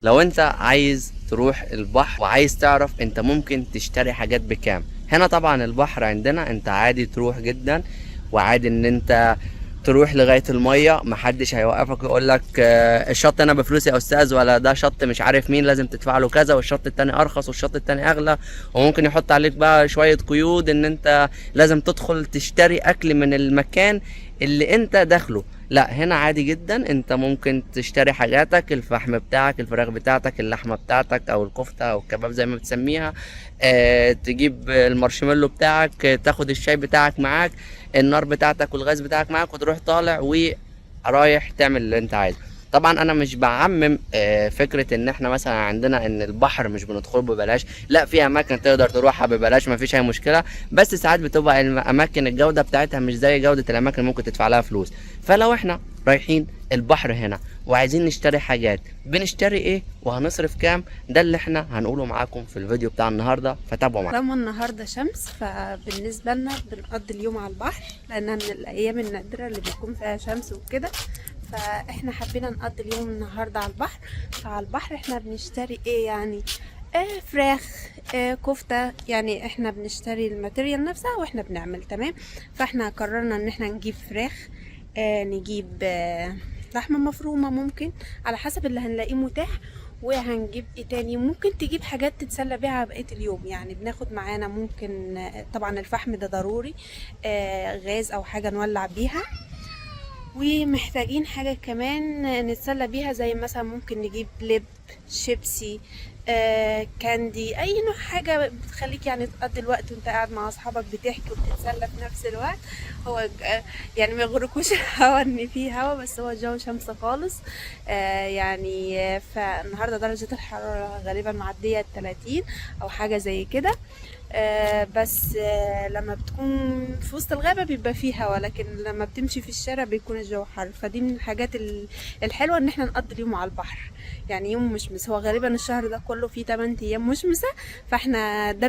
لو انت عايز تروح البحر وعايز تعرف انت ممكن تشتري حاجات بكام، هنا طبعا البحر عندنا انت عادي تروح جدا، وعادي ان انت تروح لغاية المية، محدش هيوقفك ويقول لك الشط انا بفلوس يا استاذ، ولا ده شط مش عارف مين لازم تدفع له كذا، والشط التاني ارخص والشط التاني اغلى، وممكن يحط عليك بقى شوية قيود ان انت لازم تدخل تشتري اكل من المكان اللي انت داخله. لا، هنا عادي جدا، انت ممكن تشتري حاجاتك، الفحم بتاعك، الفراخ بتاعتك، اللحمة بتاعتك او الكفتة او الكباب زي ما بتسميها، تجيب المارشميلو بتاعك، تاخد الشاي بتاعك معاك، النار بتاعتك والغاز بتاعك معاك، وتروح طالع ورايح تعمل اللي انت عايزه. طبعا انا مش بعمم فكرة ان احنا مثلا عندنا ان البحر مش بندخله ببلاش، لا، في اماكن تقدر تروحها ببلاش، ما فيش اي مشكلة، بس ساعات بتبقى الاماكن الجودة بتاعتها مش زي جودة الاماكن اللي ممكن تدفع لها فلوس. فلو احنا رايحين البحر هنا وعايزين نشتري حاجات، بنشتري ايه وهنصرف كام؟ ده اللي احنا هنقوله معاكم في الفيديو بتاع النهارده، فتابعوا معانا. طالما النهارده شمس، فبالنسبة لنا بنقضي اليوم على البحر، لأنها من الأيام النادرة اللي بيكون فيها شمس وكده، فاحنا حبينا نقضي اليوم النهارده على البحر. فعلى البحر احنا بنشتري ايه يعني؟ فراخ، كفتة، يعني احنا بنشتري ال material نفسها واحنا بنعمل، تمام. فاحنا قررنا ان احنا نجيب فراخ، نجيب لحمة مفرومة، ممكن على حسب اللي هنلاقيه متاح. وهنجيب ايه تاني؟ ممكن تجيب حاجات تتسلى بيها بقية اليوم، يعني بناخد معانا ممكن طبعا الفحم ده ضروري، غاز او حاجة نولع بيها. ومحتاجين حاجة كمان نتسلى بيها، زي مثلا ممكن نجيب لب، شيبسي، candy، اي نوع حاجة بتخليك يعني تقضي الوقت وانت قاعد مع اصحابك بتحكي وبتتسلى في نفس الوقت. هو يعني ما يغركوش الهوا ان فيه هوا، بس هو الجو شمس خالص. يعني فالنهارده درجة الحرارة غالبا معدية 30 او حاجة زي كده. بس لما بتكون في وسط الغابة بيبقى فيه هوا، لكن لما بتمشي في الشارع بيكون الجو حر. فدي من الحاجات الحلوة ان احنا نقضي اليوم على البحر، يعني يوم مشمس. هو غالبا الشهر ده كله فيه 8 ايام مشمسة، فاحنا ده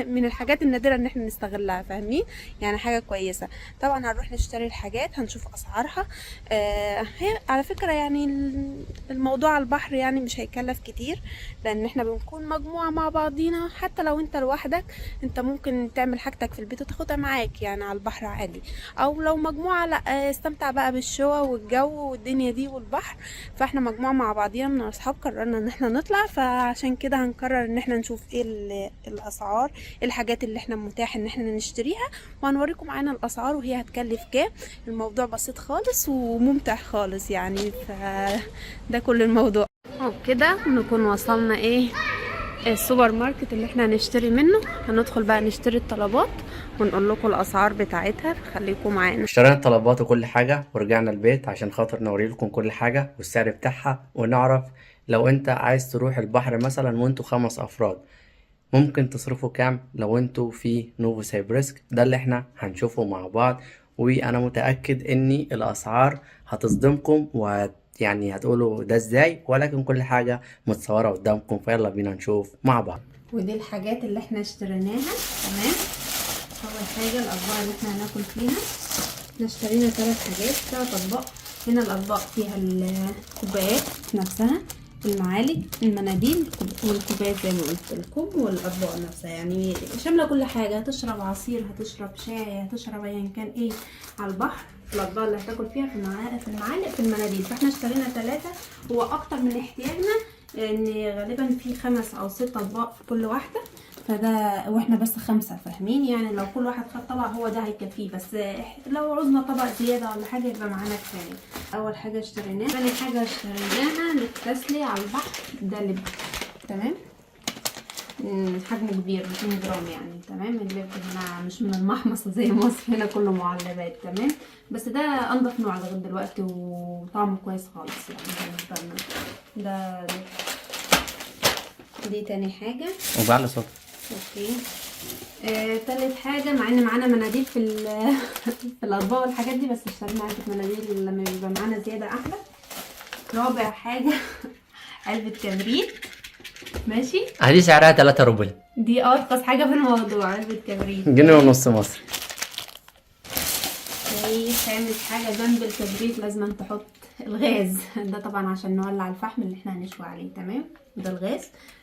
من الحاجات النادرة ان احنا نستغلها، فاهمين؟ يعني حاجة كويسة. طبعا هنروح نشتري الحاجات، هنشوف اسعارها. هي على فكرة يعني الموضوع على البحر يعني مش هيكلف كتير، لان احنا بنكون مجموعة مع بعضينا. حتى لو انت لوحدك انت ممكن تعمل حاجتك في البيت وتاخدها معاك يعني على البحر عادي، او لو مجموعة لا، استمتع بقى بالشوا والجو والدنيا دي والبحر. فاحنا مجموعة مع بعضينا من الاصحاب قررنا ان احنا نطلع، فعشان كده هنقرر ان احنا نشوف ايه الاسعار، ايه الحاجات اللي احنا متاح ان احنا نشتريها، وهنوريكم معانا الاسعار وهي هتكلف كام. الموضوع بسيط خالص وممتع خالص يعني، فده كل الموضوع. وبكده نكون وصلنا ايه السوبر ماركت اللي احنا هنشتري منه. هندخل بقى نشتري الطلبات ونقول لكم الاسعار بتاعتها، فخليكم معانا. اشترينا الطلبات وكل حاجة ورجعنا البيت عشان خاطر نوري لكم كل حاجة والسعر بتاعها، ونعرف لو انت عايز تروح البحر مثلا وانتوا 5 افراد ممكن تصرفوا كام لو انتوا في نوفوسيبيرسك. ده اللي احنا هنشوفه مع بعض، وانا متأكد ان الاسعار هتصدمكم يعني هتقولوا ده ازاي، ولكن كل حاجة متصورة قدامكم. فيلا بينا نشوف مع بعض. ودي الحاجات اللي احنا اشتريناها، تمام. اول حاجة الاطباق اللي احنا هناكل فيها، احنا اشترينا 3 حاجات، 3 اطباق. هنا الاطباق فيها الكوبايات نفسها، المعالق، المناديل، والكوبايات زي ما قلت لكم، والاطباق نفسها، يعني شامله كل حاجه. هتشرب عصير، هتشرب شاي، هتشرب ايا كان ايه على البحر، الاطباق اللي هتاكل فيها، في المعالق، في المعالق، في المناديل. فاحنا اشترينا 3، هو اكتر من احتياجنا، لان غالبا في 5 او 6 اطباق في كل واحده، فده واحنا بس 5، فاهمين؟ يعني لو كل واحد خد طبق هو ده هيكفيه، بس لو عوزنا طبق زياده ولا حاجه يبقى معانا كفايه. اول حاجه اشتريناها. ثاني حاجه اشتريناها للتسليه على البحر، ده لب، تمام، حجمه كبير 200 جرام يعني، تمام. اللب هنا مش من المحمص زي مصر، هنا كله معلبات، تمام، بس ده انضف نوع لغايه دلوقتي وطعمه كويس خالص يعني بالنسبه لنا. ده لب. دي تاني حاجه. وبعلى صوت. okay. تالت حاجة، مع ان معانا مناديل في الاطباق والحاجات دي، بس اشترينا علبة مناديل لما بيبقى معانا زيادة احلى. رابع حاجة علبة كبريت، ماشي. هذه سعرها 3 روبل، دي ارخص حاجة في الموضوع، علبة كبريت جنيه ونص مصر. okay. خامس حاجة جنب الكبريت لازم تحط الغاز ده طبعا عشان نولع الفحم اللي احنا هنشوي عليه. تمام، ده الغاز.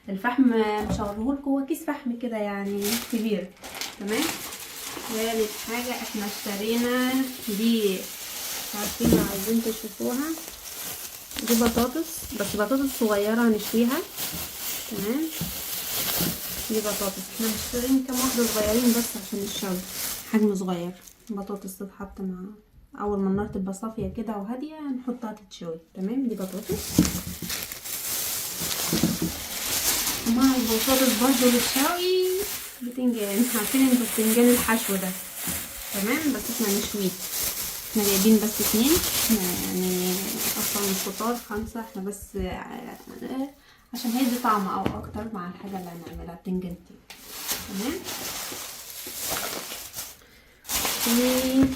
الفحم مش هوريهولكوا، هو كيس فحم كده يعني كبير. تمام. ثالث حاجة احنا اشترينا دي، مش عارفين لو عايزين تشوفوها، دي بطاطس، بس بطاطس صغيرة هنشويها. تمام، دي بطاطس احنا مشترين كام واحدة صغيرين بس عشان الشوي، حجم صغير. بطاطس تتحط مع اول ما النار تبقى صافية كده وهادية نحطها تتشوي. تمام، دي بطاطس. ومع البطاطس برضو للشوي بتنجان، عارفين انتوا بتنجان الحشو ده. تمام، بس احنا نشويه، احنا جايبين بس 2، يعني اصلا الفطار 5، احنا بس عشان هيدي طعم او اكتر مع الحاجة اللي هنعملها بتنجان. تمام.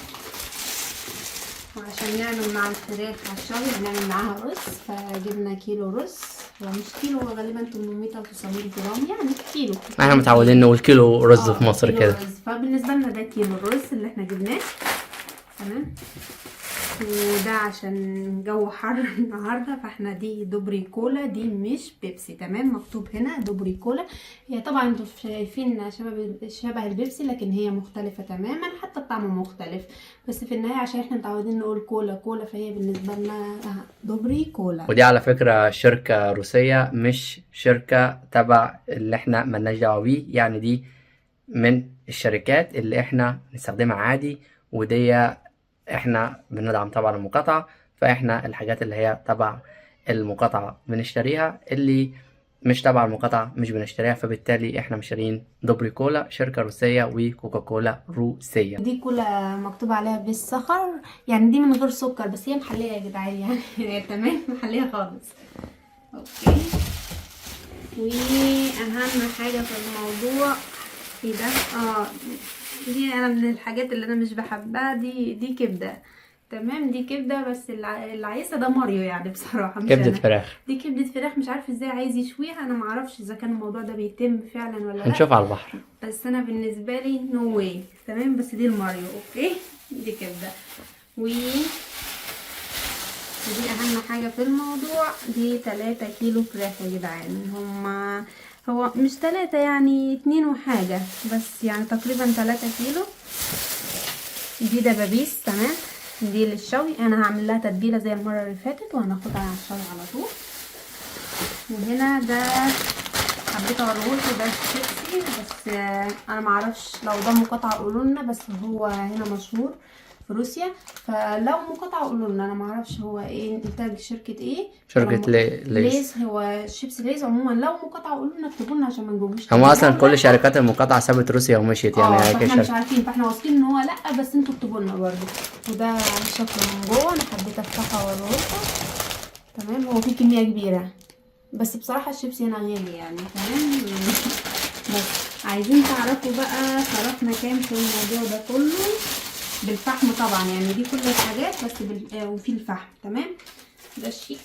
وعشان نعمل مع الفراخ على الشوي هنعمل معاها رز، فجبنا كيلو رز، هو مش كيلو، هو غالبا 800 او 900 جرام، يعني كيلو. احنا متعودين نقول كيلو رز في مصر كيلو كده. رز. فبالنسبه لنا ده كيلو الرز اللي احنا جبناه. تمام. وده عشان جو حر النهارده، فاحنا دي دوبري كولا، دي مش بيبسي. تمام، مكتوب هنا دوبري كولا. هي طبعا انتوا شايفين شبه البيبسي، لكن هي مختلفة تماما، حتى الطعم مختلف، بس في النهاية عشان احنا متعودين نقول كولا كولا، فهي بالنسبة لنا دوبري كولا. ودي على فكرة شركة روسية، مش شركة تبع اللي احنا ملناش دعوه بيه، يعني دي من الشركات اللي احنا نستخدمها عادي، ودي احنا بندعم طبعا المقاطعة، فاحنا الحاجات اللي هي تبع المقاطعة بنشتريها، اللي مش تبع المقاطعة مش بنشتريها، فبالتالي احنا مشترين دوبري كولا شركة روسية وكوكا كولا روسية. دي كولا مكتوب عليها بالسخر، يعني دي من غير سكر، بس هي محلية يا جدعان يعني تمام، محلية خالص. okay، واهم حاجة في الموضوع ايه ده؟ دي انا من الحاجات اللي انا مش بحبها، دي كبده. تمام، دي كبده، بس اللي عايزها ده ماريو يعني بصراحة، مش كبده أنا. فراخ. دي كبده فراخ، مش عارفه ازاي عايز يشويها، انا معرفش اذا كان الموضوع ده بيتم فعلا ولا لا، هنشوف على البحر، بس انا بالنسبة لي no way. تمام، بس دي الماريو. okay، دي كبده. ودي اهم حاجة في الموضوع، دي 3 كيلو فراخ يا جدعان. هما هو مش 3 يعني 2 وحاجة، بس يعني تقريبا 3 كيلو. دي دبابيس. تمام، دي للشوي، انا هعمل لها تتبيلة زي المرة اللي فاتت وهناخدها على الشوي على طول. وهنا ده حبيت اوريهولكوا، ده الشيبسي، بس انا معرفش لو ده مقاطعة قولولنا، بس هو هنا مشهور في روسيا، فلو مقاطعة قولوا لنا، انا معرفش هو ايه، انتاج شركة ايه، شركة ليز. ليز، هو شيبسي ليز. عموما لو مقاطعة قولوا لنا، اكتبوا لنا عشان ما نجيبوش. هما اصلا كل شركات المقاطعة سابت روسيا ومشيت يعني، فاحنا مش عارفين، فاحنا واثقين ان هو لا، بس انتوا اكتبوا لنا برده. وده شكله من جوه، انا حبيت افتحه واوريهولكم. تمام، هو فيه كمية كبيرة، بس بصراحة الشيبسي هنا غالي يعني. تمام، بس عايزين تعرفوا بقى صرفنا كام في الموضوع ده كله بالفحم طبعا، يعني دي كل الحاجات بس وفي الفحم. تمام، ده الشيك.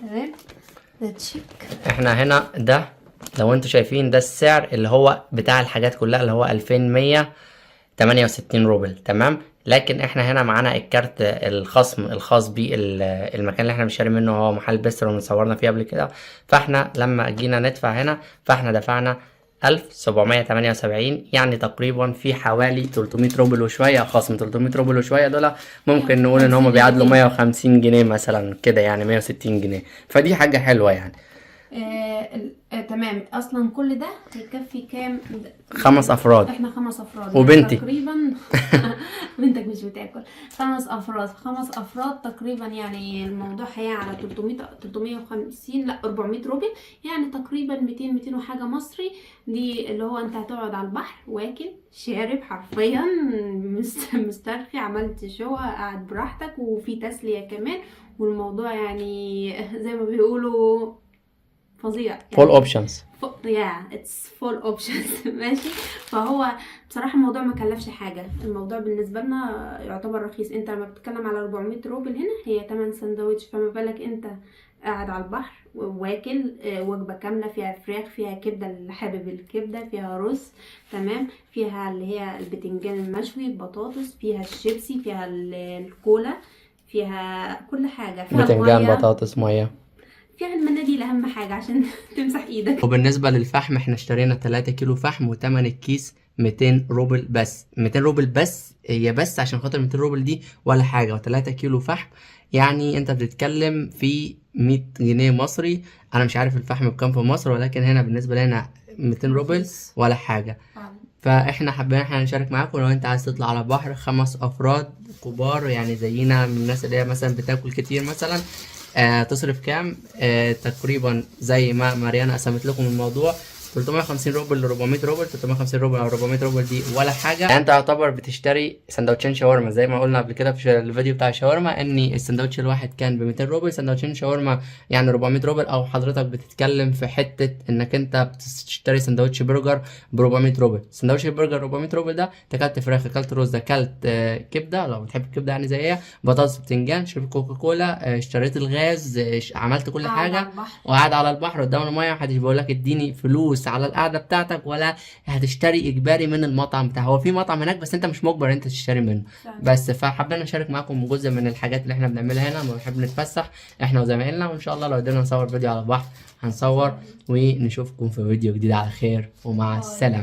تمام، ده الشيك. احنا هنا ده لو انتوا شايفين ده السعر اللي هو بتاع الحاجات كلها، اللي هو 2168 روبل. تمام، لكن احنا هنا معانا الكارت الخصم الخاص بالمكان اللي احنا بنشتري منه، هو محل بيسترو اللي صورنا فيه قبل كده. فاحنا لما جينا ندفع هنا فاحنا دفعنا 1778، يعني تقريبا في حوالي 300 روبل وشوية خصم. 300 روبل وشوية دول ممكن نقول ان هم بيعادلوا 150 جنيه مثلا كده، يعني 160 جنيه، فدي حاجة حلوة يعني. تمام. اصلا كل ده هيكفي كام؟ 5 افراد. احنا 5 افراد وبنتي تقريبا. بنتك مش بتاكل. 5 افراد، 5 افراد تقريبا، يعني الموضوع هي على 300، 350، لا 400 روبل، يعني تقريبا 200، 200 وحاجه مصري. دي اللي هو انت هتقعد على البحر واكل شارب حرفيا، مسترخي، عملت شوا، قاعد براحتك، وفي تسلية كمان، والموضوع يعني زي ما بيقولوا فظيع full options. yeah it's full options. ماشي. فهو بصراحة الموضوع ما كلفش حاجة، الموضوع بالنسبة لنا يعتبر رخيص. انت لما بتتكلم على 400 روبل هنا هي 8 سندوتش، فما بالك انت قاعد على البحر واكل وجبة كاملة فيها فراخ، فيها كبدة اللي حابب الكبدة، فيها رز، تمام، فيها اللي هي البتنجان المشوي، البطاطس، فيها الشيبسي، فيها الكولا، فيها كل حاجة، فيها بتنجان، المية، بطاطس، مية. فيها المناديل، اهم حاجة عشان تمسح ايدك. وبالنسبة للفحم احنا اشترينا 3 كيلو فحم، وتمن الكيس 200 روبل بس. 200 روبل بس، هي بس عشان خاطر 200 روبل دي ولا حاجة. و3 كيلو فحم يعني انت بتتكلم في 100 جنيه مصري. انا مش عارف الفحم بكام في مصر، ولكن هنا بالنسبة لنا 200 روبل رخيص. ولا حاجة. فعلا. فاحنا حابين احنا نشارك معاكم. لو انت عايز تطلع على بحر 5 افراد كبار يعني زينا، من الناس اللي هي مثلا بتاكل كتير مثلا، تصرف كام؟ تقريبا زي ما ماريانا قسمت لكم الموضوع، 350 روبل ل 400 روبل. 350 روبل او 400 روبل دي ولا حاجة. يعني انت يعتبر بتشتري سندوتشين شاورما، زي ما قلنا قبل كده في الفيديو بتاع الشاورما ان السندوتش الواحد كان ب 200 روبل، سندوتشين شاورما يعني 400 روبل. او حضرتك بتتكلم في حتة انك انت بتشتري سندوتش برجر ب 400 روبل. سندوتش البرجر 400 روبل ده انت اكلت فراخ، اكلت رز، اكلت كبده لو بتحب الكبده يعني زيها، بطاطس، بتنجان، شربت كوكا كولا، اشتريت الغاز، عملت كل قاعد حاجة، على البحر. وقاعد على البحر قدام المية، محدش بيقول لك اديني فلوس على القعدة بتاعتك، ولا هتشتري اجباري من المطعم بتاعه. هو في مطعم هناك بس انت مش مجبر انت تشتري منه. فعلا. بس فحبينا نشارك معاكم جزء من الحاجات اللي احنا بنعملها هنا لما بنحب نتفسح احنا وزمايلنا. وان شاء الله لو قدرنا نصور فيديو على البحر هنصور، ونشوفكم في فيديو جديد على خير، ومع باي. السلامة.